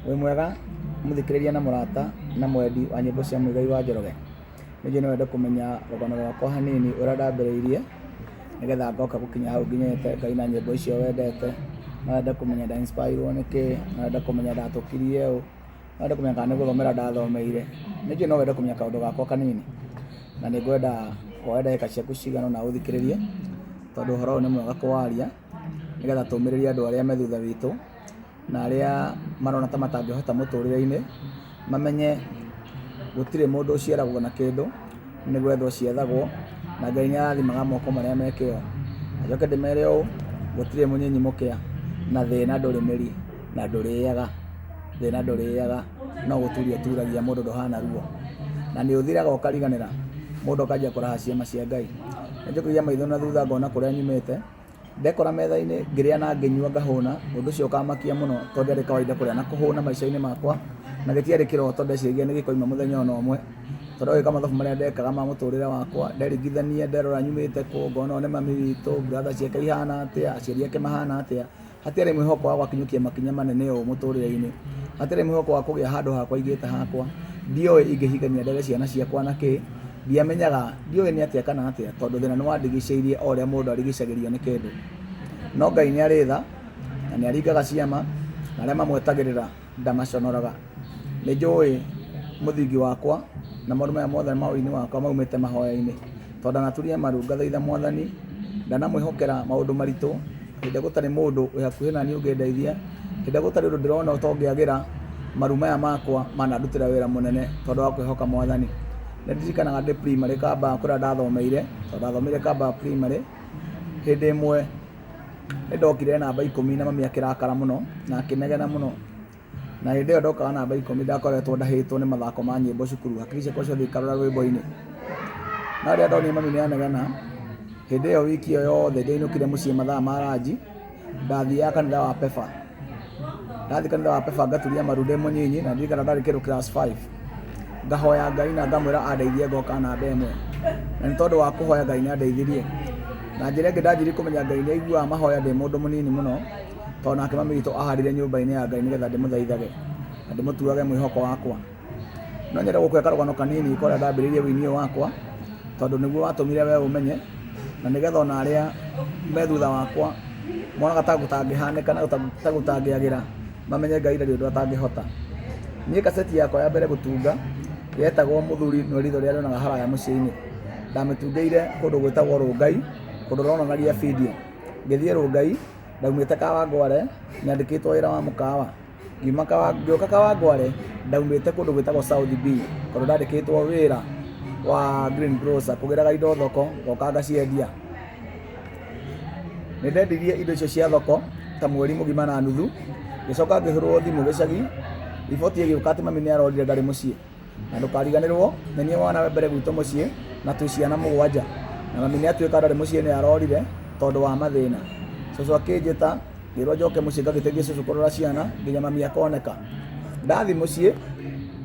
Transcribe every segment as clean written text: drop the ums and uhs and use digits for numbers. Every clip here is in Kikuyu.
Wĩ mwega mũthikĩrĩria na mũrata na mwendi wa nyĩmbo cia Muigai wa Njoroge? Nĩ njũĩ no wende kũmenya rũgano rwakwa hanini ũrĩa ndambĩrĩirie nĩgetha ngoka gũkinya hau nginyĩte ngaina nyĩmbo icio wendete. No wende kũmenya nda inspire irwo nĩkĩ, no wende kũmenya ndatũkirie ũ, no wende kũmenya kana nĩ gũthomera ndathomeire. Nĩ njũĩ no wende kũmenya kaũndũ gakwa kanini na nĩ ngwenda woe ndagĩka ciaku cigana ũna ũthikĩrĩrie tondũ ũhoro ũyũ nĩ mwega kũwaria nĩgetha tũmĩrĩrie andũ arĩa me thutha witũ. Na arĩa marona ta matangĩhota mũtũrĩre-inĩ, mamenye gũtirĩ mũndũ ũciaragwo na kĩndũ, nĩ gwethwo ciethagwo, na Ngai nĩ arathimaga moko marĩa me kĩo. Na njoke ndĩmere ũũ, gũtirĩ mũnyinyi mũkĩa, na thĩna ndũrĩ mĩri, na ndũrĩaga, thĩna ndũrĩaga, no gũturia ũturagia mũndũ ndũhana ruo. Na nĩ ũthiraga ũkariganĩra, mũndũ akanjia kũraha ciama cia Ngai. Nĩ njũkagia maitho na thutha ngona kũrĩa nyumĩte. Ndekora metha-inĩ ngĩrĩa na ngĩnyua ngahũna, ũndũ ũcio ũkamakia mũno tondũ ndĩarĩ kawaida kũrĩa na kũhũna maica-inĩ makwa, na gĩtiarĩ kĩroto ndeciragia nĩ gĩkoima mũthenya ona ũmwe, tondũ ndagĩka mathabu marĩa ndekaga ma mũtũrĩre wakwa, nderingithania nderora nyumĩte kũ, ngona ũyũ nĩ mami witũ, brother ciake ihana atĩa, aciari ake mahana atĩa, hatiarĩ mwĩhoko wa gwakinyũkia makinya manene ũũ mũtũrĩre-inĩ, hatiarĩ mwĩhoko wa kũgĩa handũ hakwa igĩte hakwa, ndioĩ ingĩhikania ndere ciana ciakwa na kĩ, ndiamenyaga, ndioĩ nĩ atĩa kana atĩa tondũ thĩna nĩ wandigicĩirie o ũrĩa mũndũ arigicagĩrio nĩ kĩndũ. No Ngai nĩ arĩ tha na nĩ aringaga ciama na arĩa mamwetagĩrĩra ndamaconoraga. Nĩ njũĩ mũthingi wakwa na maũndũ maya mothe ma ũini wakwa maumĩte mahoya-inĩ tondũ ndanaturia maru ngathaitha mwathani, ndanamwĩhokera maũndũ maritũ hĩndĩ ĩrĩa gũtarĩ mũndũ wĩ hakuhĩ naniĩ ũngĩndeithia, hĩndĩ ĩrĩa gũtarĩ ũndũ ndĩrona ũtongĩagĩra, maru maya makwa manandutĩra wĩra mũnene tondũ wa kwĩhoka mwathani. Nĩ ndirikanaga ndĩ primary Kambaa kũrĩa ndathomeire, tondũ ndathomeire Kambaa primary, hĩndĩ ĩmwe nĩ ndokire namba ikũmi na mami akĩrakara mũno na akĩnegena mũno. Na hĩndĩ ĩyo ndokaga namba ikũmi ndakoretwo ndahĩtwo nĩ mathako ma nyĩmbo cukuru, hakiri ciakwa ciothe ikarora rwĩmbo-inĩ. No rĩrĩa ndonire mami nĩ anegena, hĩndĩ ĩyo wiki ĩyo yothe ndiainũkire mũciĩ mathaa ma ranji, ndathiaga kanitha wa PEFA. Ndathiĩ kanitha wa PEFA ngaturia maru ndĩ mũnyinyi na ndirikana ndarĩ kĩndũ class 5. Ngahoya Ngai na ngamwĩra andeithie ngoka namba ĩmwe. Na nĩ tondũ wa kũhoya Ngai nĩ andeithirie. Na njĩra ĩngĩ ndanjirie kũmenya Ngai nĩ aiguaga mahoya ndĩ mũndũ mũnini mũno, tondũ nake mami witũ ahandire nyũmba-inĩ ya Ngai nĩgetha ndĩmũthaithage na ndĩmũtuage mwĩhoko wakwa. No nyende gũkũhe karũgano kanini ka ũrĩa ndambĩrĩirie ũini ũyũ wakwa, tondũ nĩguo watũmire we ũmenye, na nĩgetha ona arĩa me thutha wakwa monaga ta gũtangĩhanĩka na ta gũtangĩagĩra, mamenye Ngai ndarĩ ũndũ atangĩhota. Niĩ kaseti yakwa ya mbere gũtunga yetagwo mũthuri nĩ ritho rĩrĩa rĩonaga haraya mũciĩ-inĩ. Ndamĩtungĩire kũndũ gwĩtagwo Rũngai, kũndũ ronanagia bindiũ. Ngĩthiĩ Rũngai, ndaumĩte Kawangware nyandĩkĩtwo wĩra wa mũkawa. Ngiuma ngĩũka Kawangware ndaumĩte kũndũ gwĩtagwo South B tondũ ndandĩkĩtwo wĩra wa green grocer kũgĩraga indo thoko ngoka ngaciendia. Nĩ ndendirie indo icio cia thoko ta mweri mũgima na nuthu, ngĩcoka ngĩhũrĩrwo thimũ gĩcagi, riboti ĩgĩũka atĩ mami nĩ arorire ndarĩ mũciĩ. Na ndũkariganĩrwo nĩ niĩ mwana wa mbere gwitũ mũciĩ na twĩ ciana mũgwanja. Na mami nĩ atuĩka ndarĩ mũciĩ nĩ arorire tondũ wa mathĩna. Cũcũ akĩnjĩta ngĩrwo njoke mũciĩ ngagĩteithie cũcũ kũrora ciana nginya mami akoneka. Ndathiĩ mũciĩ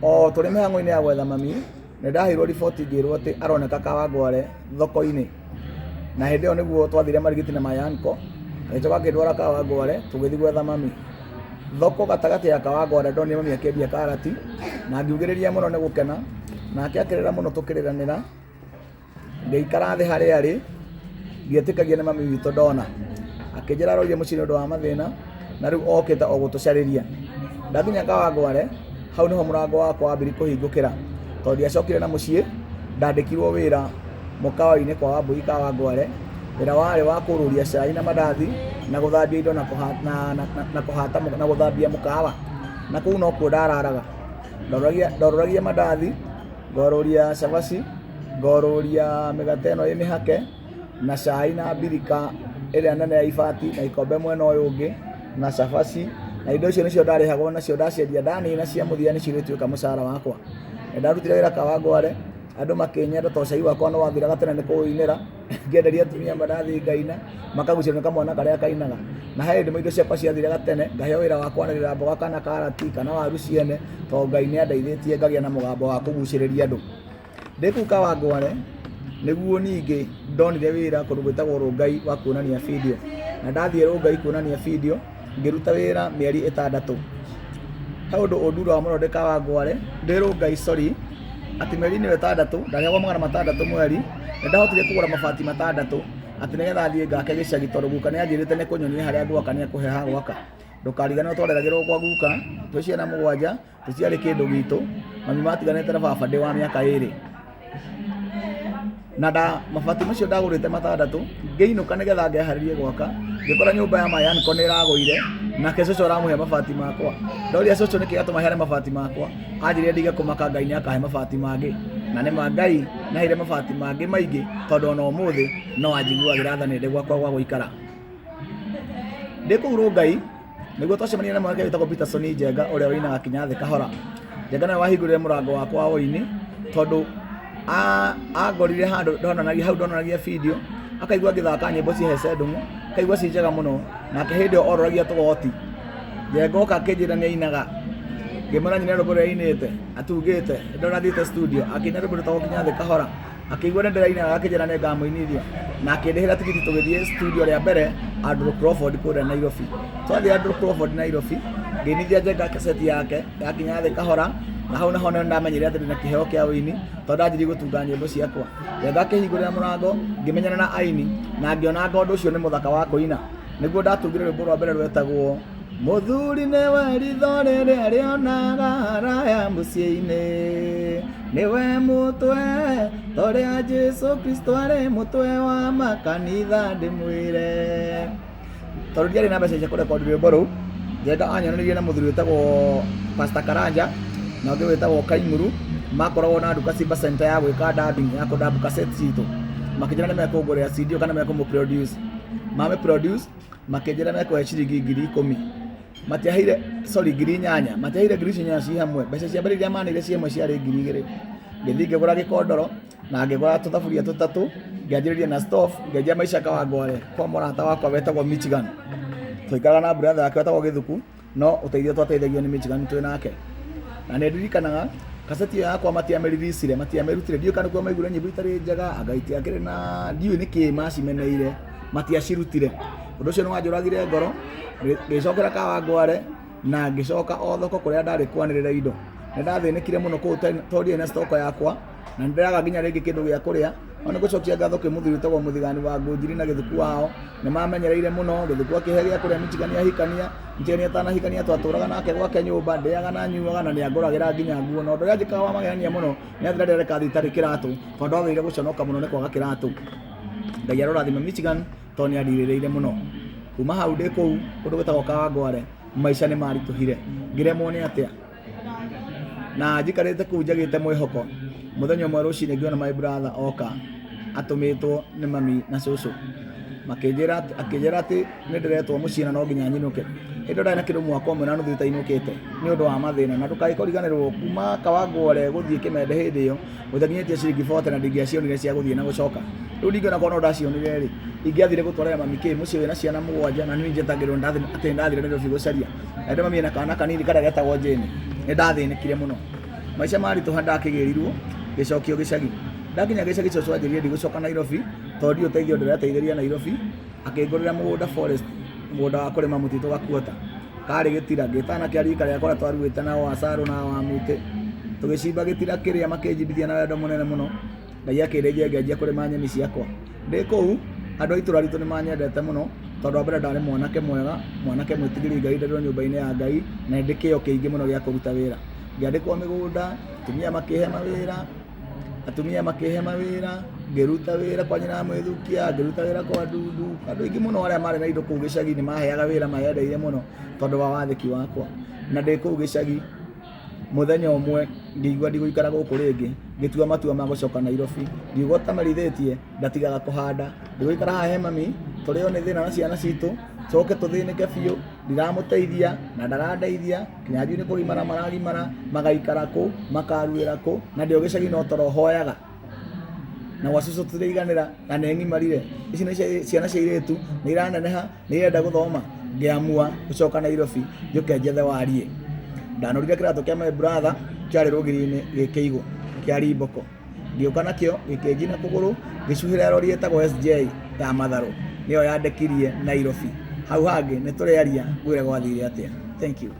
o tũrĩ mĩhang'o-inĩ ya gwetha mami nĩ ndaheirwo riboti ngĩrwo atĩ aroneka Kawangware thoko-inĩ. Na hĩndĩ ĩyo nĩguo twathire Marigiti na my uncle agĩcoka akĩndwara Kawangware tũgĩthiĩ gwetha mami. Thoko gatagatĩ ya Kawangware ndonire mami akĩendia karati na ngiugĩrĩria mũno nĩ gũkena nake akĩrĩra mũno tũkĩrĩranĩra. Ngĩikara thĩ harĩa arĩ ndietĩkagia nĩ mami witũ ndona. Akĩnjĩra arorire mũciĩ nĩ ũndũ wa mathĩna na rĩu okĩte o gũtũcarĩria. Ndakinya Kawangware hau nĩho mũrango wakwa wambirie kũhingũkĩra tondũ ndiacokire na mũciĩ, ndandĩkirwo wĩra mũkawa-inĩ kwa Wambũi Kawangware. Wĩra warĩ wa kũrũria cai na mandathi na gũthambia indo na kũhata na gũthambia mũkawa. Na kũu nokuo ndararaga. Ndorũragia mandathi, ngorũria cabaci, ngorũria mĩgate ĩno ĩ mĩhake na cai na mbirika ĩrĩa nene ya ibati na ikombe mwena ũyũ ũngĩ na cabaci na indo icio nĩcio ndarĩhagwo nacio ndaciendia ndanina cia mũthia nĩcio igĩtuĩka mũcara wakwa. Nĩ ndarutire wĩra Kawangware andũ makĩnyenda tondũ cai wakwa nĩ wathiraga tene nĩ kũũinĩra, ngĩenderia atumia mandathi ngaina makagucĩrĩrio nĩ kamwana karĩa kainaga. Na he hĩndĩ indo ciakwa ciathiraga tene ngaheo wĩra wa kwanĩrĩra mboga kana karati kana waru ciene tondũ Ngai nĩ andeithĩtie ngagĩa na mũgambo wa kũgucĩrĩria andũ. Ndĩ kũu Kawangware nĩguo ningĩ ndonire wĩra kũndũ gwĩtagwo Rongai wa kuonania bindiũ. Na ndathiĩ Rongai kuonania bindiũ ngĩruta wĩra mĩeri ĩtandatũ. He ũndũ ũnduraga mũno ndĩ Kawangware, ndĩrwo Ngai sorry, atĩ mĩeri-inĩ ĩyo ĩtandatũ, ndarĩhagwo 600 mweri, nĩ ndahotire kũgũra mabati matandatũ, atĩ nĩgetha thiĩ ngake gĩcagi tondũ guka nĩ anjĩrĩte nĩ kũnyonia harĩa ngwaka nĩ ekũhe ha gwaka. Ndũkariganĩrwo twareragĩrwo gwa guka, twĩ ciana mũgwanja, tũtiarĩ kĩndũ gitũ, mami matiganĩte na baba ndĩ wa mĩaka ĩrĩ. Na nda mabati macio ndagũrĩte matandatũ, ngĩinũka nĩgetha ngeharĩrie gwaka, ngĩkora nyũmba ya my uncle nĩ ĩragũire, nake cũcũ aramũhe mabati makwa. Ndoria cũcũ nĩkĩ gĩatũma aheane mabati makwa, anjĩrire ndige kũmaka Ngai nĩ akahe mabati mangĩ. Na nĩma Ngai nĩ aheire mabati mangĩ maingĩ, tondũ ona ũmũthĩ no anjiguagĩra tha nĩ ndĩ gwakwa gwa gũikara. Ndĩ kũu Rongai, nĩguo twacemanirie na mwanake wĩtagwo Peterson Njenga ũrĩa ũinaga kinya thĩ kahora. Njenga nĩwe wahingũrire mũrango wakwa wa ũini tondũ angorire handũ ndonanagia hau ndonanagia video akaigua ngĩthaka nyĩmbo cia Hece Ndung'u akaigua ciĩ njega mũno nake hĩndĩ ĩyo ororagia tũgoti. Njenga oka akĩnjĩra nĩ ainaga ngĩmwĩra nyine rwĩmbo rũrĩa ainĩte atungĩte ndona thiĩte studio akĩina rwĩmbo rwĩtagwo kinya thĩ kahora. Akĩigua nĩ ndĩrainaga akĩnjĩra nĩ ngamũinithia na akĩndĩhĩra tigiti tũgĩthiĩ studio rĩa mbere Andrew Crawford kũrĩa Nairobi. Twathiĩ Andrew Crawford Nairobi ngĩinithia Njenga kaseti yake yakinya thĩ kahora na hau naho nĩ ndamenyire atĩ ndĩna kĩheo kĩa ũini tondũ ndanjirie gũtunga nyĩmbo ciakwa. Njenga akĩhingũrĩra mũrango ngĩmenyana na aini na ngĩona anga ũndũ ũcio nĩ mũthaka wa kũina. Nĩguo ndatungire rwĩmbo rwa mbere rwetagwo Mũthuri nĩwe ritho rĩrĩa rĩonaga haraya mũciĩ-inĩ, nĩwe mũtwe torĩa Jesu Kristo arĩ mũtwe wa makanitha ndĩmwĩre. Tondũ ndiarĩ na mbeca cia kũrekondi rwĩmbo rũu, Njenga anyonanirie na mũthuri wĩtagwo Pastor Karanja na ũngĩ wĩtagwo Kaimuru, makoragwo na nduka Simba Center ya gwĩka dubbing, ya kũdub cassette citũ. Makĩnjĩra nĩ mekũngũrĩra CD kana mekũmũ produce. Mamĩ produce makĩnjĩra mekũhe ciringi 10,000. Matiaheire, sorry, 8,000. Matiaheire ngiri icio inyanya ci hamwe. Mbeca cia mbere iria maneire ci hamwe ciarĩ 2,000. Ngĩthiĩ ngĩgũra gĩkondoro na ngĩgũra tũthaburia tũtatũ, ngĩanjĩrĩria na stove, ngĩanjia maica Kawangware kwa mũrata wakwa wetagwo Michigan. Twaikaraga na brother yake wetagwo Gĩthuku. No ũteithio twateithagio nĩ Michigan twĩ nake. Na nĩ ndirikanaga kaseti ĩyo yakwa matiamĩriricire, matiamĩrutire, ndiũĩ kana nĩkuo maiguire nyĩmbo itarĩ njega, anga itiakĩrĩ na ndiũĩ nĩkĩ macimeneire, matiacirutire. Ũndũ ũcio nĩ wanjũragire ngoro, ngĩcokera Kawangware na ngĩcoka o thoko kũrĩa ndarĩ kwanĩrĩra indo. Nĩ ndathĩnĩkire mũno kũu tondũ ndiarĩ na stock yakwa na nĩ ndĩraga nginya rĩngĩ kĩndũ gĩa kũrĩa. No nĩ ngũcokia ngatho kwĩ mũthuri wĩtagwo Mũthigani wa Ngũnjiri na Gĩthuku wao, nĩ mamenyereire mũno, Gĩthuku akĩhe gĩa kũrĩa Michigan ahikania, Michigan atanahikania twatũraga nake gwake nyũmba, ndĩaga na nyuaga na nĩ angũragĩra nginya nguo. Na ũndũ ũrĩa anjĩkaga wa magegania mũno nĩ atĩ ndarĩ areka thiĩ itarĩ kĩratũ, tondũ ndathũire gũconoka mũno nĩ kwaga kĩratũ. Ngai arorathima Michigan tondũ nĩ andirĩrĩire mũno. Kuma hau ndĩ kũu kũndũ gwĩtagwo Kawangware, maica nĩ maritũhire, ngĩremwo nĩ atĩa. Na njikarĩte kũu njagĩte mwĩhoko, mũthenya ũmwe rũcinĩ ngĩona my brother oka atũmĩtwo nĩ mami na cũcũ. Makĩnjĩra akĩnjĩra atĩ nĩ ndĩretwo mũciĩ na no nginya nyinũke. Hĩndĩ ĩyo ndarĩ na kĩndũ mwaka ũmwe na nuthu itainũkĩte nĩ ũndũ wa mathĩna. Na ndũkae kũriganĩrwo kuma Kawangware gũthiĩ Kĩmende hĩndĩ ĩyo gũtakinyĩtie ciringi 40 na ndingĩacionire cia gũthiĩ na gũcoka. Rĩu ndingĩona korwo no ndacionire rĩ, ingĩathire gũtwarĩra mami kĩ mũciĩ wĩna ciana mũgwanja na niĩ njetagĩrwo atĩ ndathire Nairobi gũcaria. Na ndĩ mami ena kana kanini karĩa getagwo Jane. Nĩ ndathĩnĩkire mũno. Maica maritũha ndakĩgĩrirwo ngĩcokio gĩcagi. Ndakinya gĩcagi cũcũ anjĩrire ndigũcoka Nairobi tondũ ndirĩ ũteithio ndĩreteithĩria Nairobi. Akĩngũrĩra mũgũnda forest, mũgũnda wa kũrĩma mũtitũ Gakuota. Karĩ gĩtira, ngĩtana na kĩa rika rĩakwa ũrĩa twaruĩte nao a Sarũ na wa Mũtĩ. Tũgĩcimba gĩtira kĩrĩa makĩnjimbithia na wendo mũnene mũno. Ngai akĩndeithia ngĩanjia kũrĩma nyeni ciakwa. Ndĩ kũu, andũ a itũra ritũ nĩ manyendete mũno, tondũ wa mbere ndarĩ mwanake mwega, mwanake mwĩtigĩri Ngai, ndereirwo nyũmba-inĩ ya Ngai, na nĩ ndĩ kĩo kĩingĩ mũno gĩa kũruta wĩra. Ngĩandĩkwo mĩgũnda, atumia makĩhe mawĩra, atumia makĩhe mawĩra, ngĩruta wĩra kwa nyina wa mwĩthukia, ngĩruta wĩra kwa Ndundu, andũ aingĩ mũno arĩa marĩ na indo kũu gĩcagi nĩ maheaga wĩra mayendeire mũno tondũ wa wathĩki wakwa. Na ndĩ kũu gĩcagi, Mũthenya ũmwe ngĩigua ndigũikara gũkũ rĩngĩ, ngĩtua matua ma gũcoka Nairobi. Ngiuga ũtamerithĩtie ndatigaga kũhanda. Ndigũikara haha he mami, tũrĩo nĩ thĩna na ciana citũ, tũcoke tũthĩnĩke biũ, ndiramũteithia na ndarandeithia, Kĩnyanjui nĩ kũgimara maragimara, magaikara kũ, makaruĩra kũ, na ndĩ o gĩcagi no toro hoyaga. Na gwa cũcũ tũtiraiganĩra na nĩ ng'imarire. Ici nĩ ciana cia airĩtu, nĩ iraneneha, nĩ irenda gũthoma. Ngĩamua gũcoka Nairobi njũke njethe wariĩ. Ndanũrire kĩratũ kĩa my brother kĩarĩ rũgiri-inĩ gĩkĩigwo kĩa Reebok. Ngĩũka nakĩo gĩkĩnjina kũgũrũ ngĩcuhĩra rori ĩtagwo SJ ya matharũ nĩyo yandekirie Nairobi. Hau hangĩ nĩ tũrĩaria ngwĩre gwathire atĩa. Thank you.